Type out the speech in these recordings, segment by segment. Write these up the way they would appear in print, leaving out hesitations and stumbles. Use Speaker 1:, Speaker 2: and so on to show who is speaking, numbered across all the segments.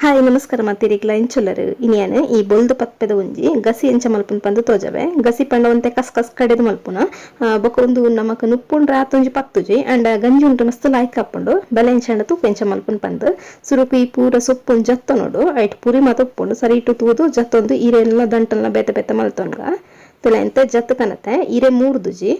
Speaker 1: Hi ನಮಸ್ಕಾರ ಮಾತಿರಿಗ್ಲ ಇಂಚೊಲ್ಲರು ಇನಿಯನ್ ಈ ಬೊಲ್ದು ಪತ್ಪೆದ ಒಂಜಿ ಗಸಿ ಎಂಚ ಮಲ್ಪುನ ಪಂದ್ ತೋಜವೆ. ಗಸಿ ಪಂಡ ಒಂತೆ ಕಸ್ ಕಸ್ ಕಡೆದು ಮಲ್ಪುನ ಬೊಕ ಉಂದು ನಮಕ್ ನುಪ್ಪುಂಡ್ರೆ ಆತೊಂಜಿ ಪತ್ತುಜಿ ಅಂಡ ಗಂಜಿ ಉಂಟು ಮಸ್ತ್ ಲಾಯ್ಕ್ ಆಪುಂಡು. ಬಲೆ ಎಂಚಂಡ ತೂಪ ಎಂಚ ಮಲ್ಪುನ ಪಂದ್. ಸುರುಕು ಈ ಪೂರ ಸೊಪ್ಪುನ್ ಜತ್ತೊನೊಡು, ಐಟ್ ಪುರಿ ಮಾತ ಉಪ್ಪುಂಡು, ಸರಿ ಇಟ್ಟು ತೂದು ಜತ್ತೊಂದು ಇರೆನ್ಲ ದಂಟನ್ಲ ಬೇತೆ ಬೇತೆ ಮಲ್ತೊನ್ಗ. ತುಲ ಎಂತ ಜತ್ತ ಕನತೆ ಇರೆ ಮೂರ್ದುಜಿ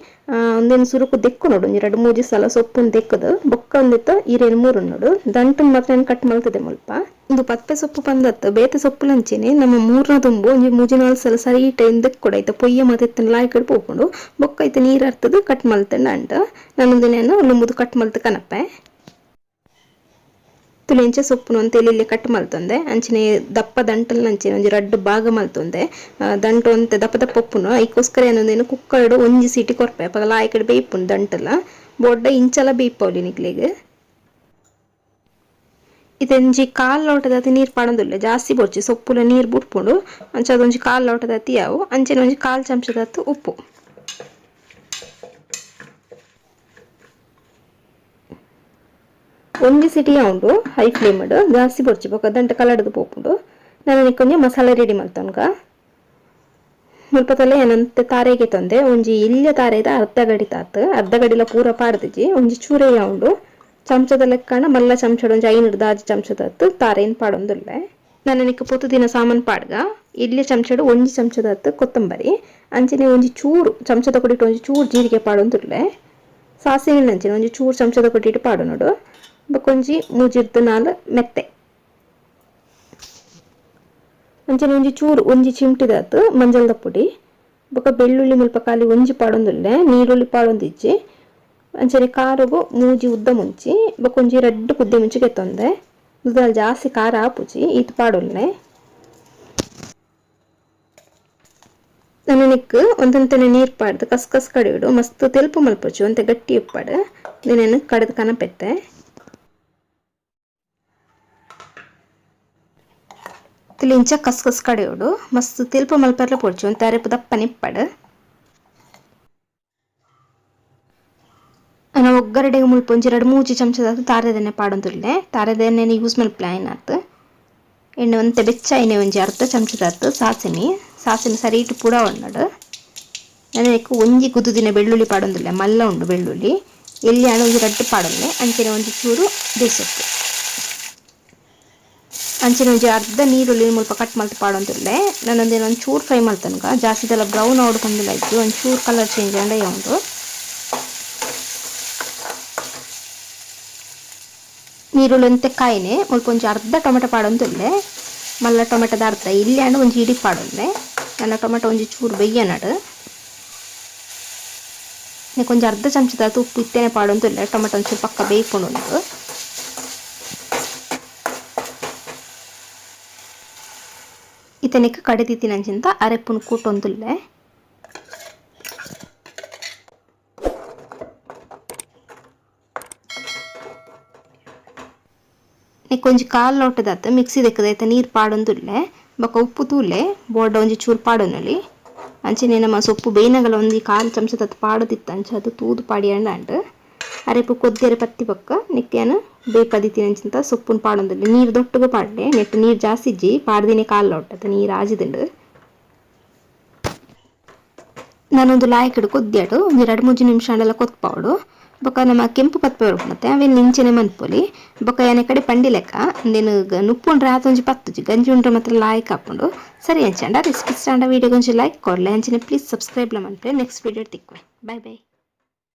Speaker 1: ಒಂದೇನು ಸುರುಕು ದೆಕ್ಕೊನೊಡು, ಒಂಜಿ ರಡ್ಡ್ ಮೂಜಿ ಸಲ ಸೊಪ್ಪುನ್ ದೆಕ್ಕದು ಬೊಕ್ಕ ಒಂದಿತ್ತ ಇರೆನ್ ಮೂರುನೊಡು. ದಂಟನ್ ಮಾತ್ರ ಏನ್ ಕಟ್ ಮಲ್ತದೆ ಮುಲ್ಪ. ಉಂದು ಪತ್ಪೆ ಸೊಪ್ಪು ಪಂದತ್ತು ಬೇತೆ ಸೊಪ್ಪುಲಂಚೆನೆ ನಮ್ಮ ಮೂರ್ನ ದುಂಬು ಒಂಜಿ ಮೂಜಿ ನಾಲ್ ಸಲ ಸರಿ ಟೈಮ್ ದೆಕ್ಕೊಡು, ಐತ ಪೊಯ್ಯ ಮಾತ ಇತ್ತುಂಡ ಲಾಯ್ಕಡ್ ಪೋಪುಂಡು. ಬೊಕ್ಕ ಐತ ನೀರ್ ಅರ್ತದು ಕಟ್ ಮಲ್ತಂಡ ಅಂಡ ನಾನೊಂದಿನೇನು ಲುಂಬುದು ಕಟ್ ಮಲ್ತ್ ಕನಪೆ. ತುಲೆಂಚ ಸೊಪ್ಪುನು ಒಂತೆ ಎಲ್ಲಿ ಕಟ್ ಮಲ್ತೊಂದೆ, ಅಂಚನೆ ದಪ್ಪ ದಂಟಲ್ ಅಂಚನೆ ಒಂಜಿ ರಡ್ಡ್ ಭಾಗ ಮಲ್ತೊಂದೆ. ದಂಟು ಒಂತೆ ದಪ್ಪ ದಪ್ಪ ಉಪ್ಪುನು, ಐಕೋಸ್ಕರ ಏನೊಂದೇನು ಕುಕ್ಕರ್ಡ್ ಒಂಜಿ ಸೀಟಿ ಕೊರ್ಪೆ, ಅಪಗ ಲಾಯ್ಕಡ್ ಬೇಯ್ಪುಂಡು ದಂಟಲ ಬೊಡ್ಡ ಇಂಚಲ ಬೇಯ್ಪವಲಿ ನಿಕ್ಲೆಗ್. ಇದೊಂಜಿ ಕಾಲ್ ಲೋಟದ ನೀರ್ ಪಾಡೊಂದುಲ್ಲೆ, ಜಾಸ್ತಿ ಬೊರ್ಚಿ ಸೊಪ್ಪುಲ ನೀರ್ ಬುಡ್ಪುಂಡು, ಅಂಚ ಅದೊಂಜಿ ಕಾಲ್ ಲೋಟದ ಯಾವು. ಅಂಚನೆ ಒಂಜಿ ಕಾಲ್ ಚಮಚದತ್ತು ಉಪ್ಪು. ಒಂಜಿ ಸಿಟಿ ಉಂಡು ಹೈ ಫ್ಲೇಮ್ ಜಾಸ್ತಿ ಬೊರ್ಚಿ ಬೊಕ್ಕ ದಂಟೆ ಕಲರ್ದು ಪೋಪುಂಡು. ನಾನು ಒಂಜಿ ಮಸಾಲೆ ರೆಡಿ ಮಲ್ತೊನ್ಗ. ಮುಲ್ಪ ತಲೆ ಏನಂತೆ ತಾರೆಗೆ ತಂದೆ ಒಂಜಿ ಇಲ್ಯ ತಾರೆದ ಅರ್ಧ ಗಡಿ ತಾತ್, ಅರ್ಧ ಗಡಿಲ ಪೂರ ಪಾಡ್ದಿಜಿ, ಒಂಜಿ ಚೂರೆ ಉಂಡು ಚಮಚದ ಲೆಕ್ಕಣ ಮಲ್ಲ ಚಮಚದ ಒಂಜಿ 5 ದಾಜಿ ಚಮಚದತ್ತು ತಾರೇನ್ ಪಾಡೊಂದುಲ್ಲೆ. ನಾನು ನಿಕ್ಕ ಪೊತ್ತು ದಿನ ಸಾಮಾನು ಪಾಡ್ಗ. ಇಲ್ಯ ಚಮಚಡು ಒಂಜಿ ಚಮಚದತ್ತು ಕೊತ್ತಂಬರಿ, ಅಂಚನೆ ಒಂಜಿ ಚೂರು ಚಮಚದ ಕೊಡಿಟ್ಟು ಒಂಜಿ ಚೂರು ಜೀರಿಗೆ ಪಾಡೊಂದುಲ್ಲೆ. ಸಾಸಿವೆ ಅಂಚನೆ ಒಂಜಿ ಚೂರು ಚಮಚದ ಕೊಟ್ಟಿಟ್ಟು ಪಾಡೊನೊಡು. ಬೊಕೊಂಜಿ ಮೂಜಿರ್ದು ನಾಲ್ ಮೆತ್ತೆ, ಅಂಚನೆ ಒಂಜಿ ಚೂರು ಒಂಜಿ ಚಿಮ್ಟಿದಾತು ಮಂಜಲ್ದ ಪುಡಿ, ಬೊಕ ಬೆಳ್ಳುಳ್ಳಿ ಮುಲ್ಪ ಖಾಲಿ ಒಂಜಿ ಪಾಡೊಂದುಲ್ಲೆ, ನೀರುಳ್ಳಿ ಪಾಡೊಂದಿಜ್ಜಿ. ಅಂಚನೆ ಖಾರಗು ಮೂಜಿ ಉದ್ದ ಮುಂಚಿ ಬೊಕ ಒಂಜಿ ರಡ್ಡ್ ಕುದ್ದೆ ಮುಂಚಿ ಕೆತ್ತೊಂದೆ. ಉದ್ದಾಲ್ ಜಾಸ್ತಿ ಖಾರ ಆಪುಜಿ ಈತ್ ಪಾಡೊಲ್ಲೆ. ನನನಿಕ್ ಒಂತೊಂತೆನೆ ನೀರ್ ಪಾಡ್ದು ಕಸ್ ಕಸ್ ಕಡಿಯೋಡು, ಮಸ್ತ್ ತೆಲ್ಪು ಮಲ್ಪೊಚ್ಚು, ಒಂತೆ ಗಟ್ಟಿ ಉಪ್ಪಾಡು ದಿನೇನು ಕಡೆದು ಕನಪೆತ್ತೆ. ಇಂಚ ಕಸ್ ಕಸ್ ಕಡೆಯೋಡು, ಮಸ್ತ್ ತೆಲ್ಪು ಮಲ್ಪೆರ್ಲ ಪೊಡ್ಚು, ಒಂತೆ ಅರೆಪು ದಪ್ಪನೆ ಇಪ್ಪಡು. ಅನ ಒಗ್ಗರಣೆಗೆ ಮುಲ್ಪ ಒಂಜಿ ರಡ್ಡ್ ಮೂಜಿ ಚಮಚದ ತಾರೆದೆಣ್ಣೆ ಪಾಡೊಂದುಲ್ಲೆ. ತಾರೆದೆಣ್ಣೆನ್ ಯೂಸ್ ಮಲ್ಪುಲೆ ಆಯಿನಾತ್. ಎಣ್ಣೆ ಒಂತೆ ಬೆಚ್ಚ ಆಯಿನೆ ಒಂಜಿ ಅರ್ಧ ಚಮಚದಾತ್ ಸಾಸಿಮೆ, ಸಾಸಿಮೆ ಸರಿ ಇಟ್ಟು ಪುಡ ಉಂಡು. ನನಕ್ಕೆ ಒಂಜಿ ಗುದ್ದುದಿನ ಬೆಳ್ಳುಳ್ಳಿ ಪಾಡೊಂದುಲ್ಲೆ, ಮಲ್ಲ ಉಂಡು ಬೆಳ್ಳುಳ್ಳಿ, ಎಲ್ಲಿ ಒಂಜಿ ರಡ್ಡ್ ಪಾಡೊಲ್ಲೆ. ಅಂಚನೆ ಒಂಜಿ ಚೂರು ಬೇಸೊಪ್ಪು, ಅಂಚನೆ ಒಂಜಿ ಅರ್ಧ ನೀರುಳ್ಳಿ ಮುಲ್ಪ ಕಟ್ ಮಲ್ತ್ ಪಾಡೊಂದುಲ್ಲೆ. ನಾನೊಂದೇನು ಒಂಜಿ ಚೂರು ಫ್ರೈ ಮಲ್ತೊನ್ಗ, ಜಾಸ್ತಿದೆಲ್ಲ ಬ್ರೌನ್ ಆವಡ್ ಪಂದುಲ ಇಜ್ಜಿ, ಒಂಜಿ ಚೂರು ಕಲರ್ ಚೇಂಜ್ ಆಂಡ ಉಂಡು. ನೀರುಳ್ಳಿ ಒಂತೆ ಕಾಯಿನೆ ಮುಲ್ಪ ಒಂಜಿ ಅರ್ಧ ಟೊಮೆಟೊ ಪಾಡೊಂದುಲ್ಲೆ, ಮಲ್ಲ ಟೊಮೆಟೊದ ಅರ್ಧ ಇಲ್ಲಿ ಆಂಡ ಒಂಜಿ ಇಡಿ ಪಾಡೊಲ್ಲೆ. ನನ್ನ ಟೊಮೆಟೊ ಒಂಜಿ ಚೂರು ಬೆಯ್ಯನಡು. ಒಂಜಿ ಅರ್ಧ ಚಮಚದ ಉಪ್ಪು ಇತ್ತೇನೆ ಪಾಡೊಂದುಲ್ಲೆ, ಟೊಮೆಟೊ ಒಂಚೂರು ಪಕ್ಕ ಬೇಯ್ಪುಂಡು ಉಂದು. ಇತನಿಕ್ ಕಡೆದಿತ್ತಿನಂಚಿಂತ ಅರೆಪುನು ಕೂಟೊಂದುಲ್ಲೆ. ಒಂಜಿ ಕಾಲ್ ಲೋಟದಾತ್ ಮಿಕ್ಸಿ ದೆಕ್ಕದ ಐತ ನೀರ್ ಪಾಡೊಂದುಲ್ಲೆ. ಬೊಕ ಉಪ್ಪು ತೂಲೆ ಬೋರ್ಡ ಒಂಜಿ ಚೂರು ಪಾಡೊನೊಲಿ. ಅಂಚನೆ ನಮ್ಮ ಸೊಪ್ಪು ಬೇಯ್ನಗಲ ಒಂಜಿ ಕಾಲ್ ಚಮಚದತ್ ಪಾಡೊದಿತ್ತು, ಅಂಚ ಅದು ತೂದು ಪಾಡಿಯಂಡ ಅಂಡ್. ಅರೆಪು ಕೊದ್ದಿಯರೆ ಪತ್ತಿ ಬೊಕ್ಕ ನೆಕ್ಕ್ ಯಾನ್ ಬೇಯ್ಪದಿತ್ತಿನಂಚಿಂತ ಸೊಪ್ಪುನ್ ಪಾಡೊಂದುಲ್ಲೆ. ನೀರ್ ದೊಟ್ಟುಗು ಪಾಡ್ಲೆ, ನೆಟ್ ನೀರ್ ಜಾಸ್ತಿ ಇಜ್ಜಿ, ಪಾಡ್ದಿನೇ ಕಾಲ್ ಲೋಟದ ನೀರ್ ಆಜಿದುಂಡು. ನಾನೊಂದು ಲಾಯ್ಕಡ್ ಕೊದ್ದಿಯಡು ಒಂಜಿ ರಡ್ಡ್ ಮೂಜಿ ನಿಮಿಷ ಆಂಡಲ ಕೊತ್ಪಾವೊಡು. ಬೊಕ ನಮ್ಮ ಕೆಂಪು ಪತ್ಪೆ ಬರ್ಪುಂಡತ್ತೆ ಅವೆನ್ ಇಂಚನೆ ಮನ್ಪೊಲಿ. ಬೊಕ ಯಾನ್ ಕಡೆ ಪಂಡಿ ಲೆಕ್ಕ ಉಂದೆನ್ ನುಪ್ಪುಂಡ್ರೆ ಆತೊಂಜಿ ಪತ್ತುಜಿ, ಗಂಜಿ ಉಂಡ್ರೆ ಮಾತ್ರ ಲಾಯ್ಕ್ ಆಪುಂಡು. ಸರಿ ಅಂಚಾಂಡ ರೆಸಿಪಿ ಇಷ್ಟ ಆಂಡ ವಿಡಿಯೋಗ್ ಒಂಜಿ ಲೈಕ್ ಕೊರ್ಲೆ, ಅಂಚನೆ ಪ್ಲೀಸ್ ಸಬ್ಸ್ಕ್ರೈಬ್ ಲ ಮನ್ಪುಲೆ. ನೆಕ್ಸ್ಟ್ ವಿಡಿಯೋ ತಿಕ್ಕುವೆ, ಬಾಯ್ ಬಾಯ್.